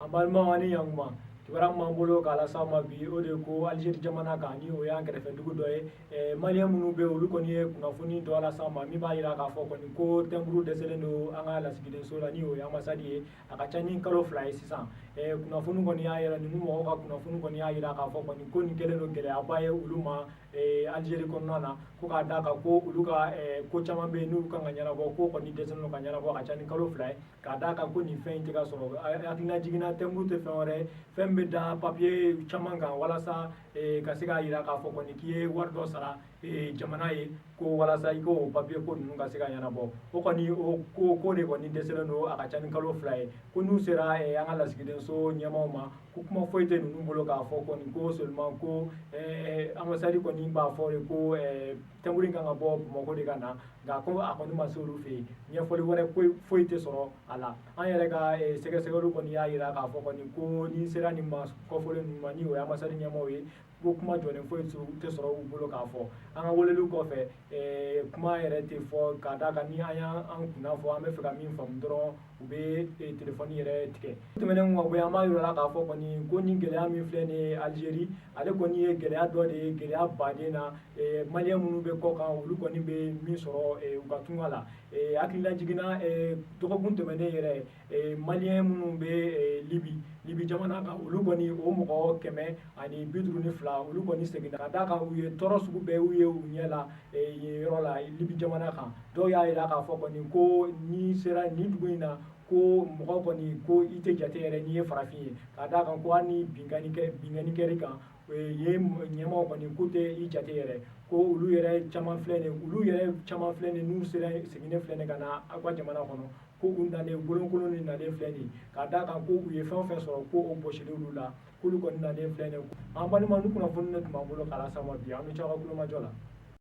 An balimaw, ani ɲankuma. Kibaruya min b'an bolo k'a lase aw ma bi, o de ye ko Alizeri jamana kan, ni o y'an kɛrɛfɛ dugu dɔ ye, Maliyɛn minnu bɛ, olu kɔni ye kunnafoni dɔ lase an ma min b'a jira k'a fɔ kɔni ko timbre dɛsɛlen don an ka lasigidenso la, ni o ye ambassade ye. A ka ca ni kalo 2 ye sisan. Kunnafoni kɔni y'a yira, ninnu mɔgɔw ka kunnafoni kɔni y'a jira k'a fɔ kɔni ko nin kɛlen don gɛlɛyaba ye olu ma Alizeri kɔnɔna na, ko k'a d'a kan ko olu ka ko caman bɛ yen n'u kan ka ɲɛnabɔ, ko kɔni dɛsɛlen don ka ɲɛnabɔ, a ka ca ni kalo 2 ye, k'a d'a kan ko nin fɛn in tɛ ka sɔrɔ. Hakilina jiginna, timbre tɛ fɛn wɛrɛ ye, fɛn bɛ da papiye caman kan walasa ka se k'a jira k'a fɔ kɔni k'i ye wari dɔ sara jamana ye, ko walasa i k'o papiye ko ninnu ka se ka ɲɛnabɔ. O kɔni, o ko de kɔni dɛsɛlen don, a ka ca ni kalo 2 ye. Ko n'u sera an ka lasigidenso ɲɛmaaw ma, ko kuma foyi tɛ ninnu bolo k'a fɔ kɔni ko seulement ko ambassade kɔni b'a fɔ de ko timbre in kan ka bɔ Bamakɔ de ka na, nka ko a kɔni ma se olu fɛ yen, ɲɛfɔli wɛrɛ foyi tɛ sɔrɔ a la. An yɛrɛ ka sɛgɛsɛgɛliw kɔni y'a jira k'a fɔ kɔni ko n'i sera nin ma kɔfɔlen ninnu ma, ni o ye ambassade ɲɛmaaw ye, ko kuma jɔlen foyi tɛ sɔrɔ u bolo k'a fɔ. An ka weleliw kɔfɛ, kuma yɛrɛ tɛ fɔ, k'a d'a kan ni an y'an kunna fɔ an bɛ fɛ ka min faamu dɔrɔn, u bɛ telefɔni yɛrɛ tigɛ. Tɛmɛnen ka bɔ yen, an b'a yira la k'a fɔ kɔni ko nin gɛlɛya min filɛ nin ye Alizeri, ale kɔni ye gɛlɛya dɔ de ye, gɛlɛya baden na Maliyɛn minnu bɛ kɔ kan, olu kɔni bɛ min sɔrɔ u ka tunga la. Hakilila jiginna, dɔgɔkun tɛmɛnen yɛrɛ, Maliyɛn minnu bɛ Libi jamana kan, olu kɔni o mɔgɔ 152, olu kɔni seginna, ka d'a kan u ye tɔɔrɔ sugu bɛɛ y'u ye u ɲɛ la yen yɔrɔ la Libi jamana kan. Dɔw y'a jira k'a fɔ kɔni ko n'i sera nin dugu in na, ko mɔgɔ kɔni ko i tɛ jate yɛrɛ n'i ye farafin ye, ka d'a kan ko hali ni binkanni kɛr'i kan yen, ɲɛmaaw kɔni k'u tɛ i jate yɛrɛ. Ko olu yɛrɛ caman filɛ nin olu yɛrɛ caman filɛ nin, n'u sera seginnen filɛ nin ka na aw ka jamana kɔnɔ, ko u nalen bolonkolon ni nalen filɛ nin, k'a d'a kan ko u ye fɛn o fɛn sɔrɔ, ko o bɔsilen olu la, k'olu kɔni nalen filɛ nin. An balima, ni kunnafoni de tun b'an bolo k'a lase aw ma bi. An bɛ cɛ aw ka kulomajɔ la.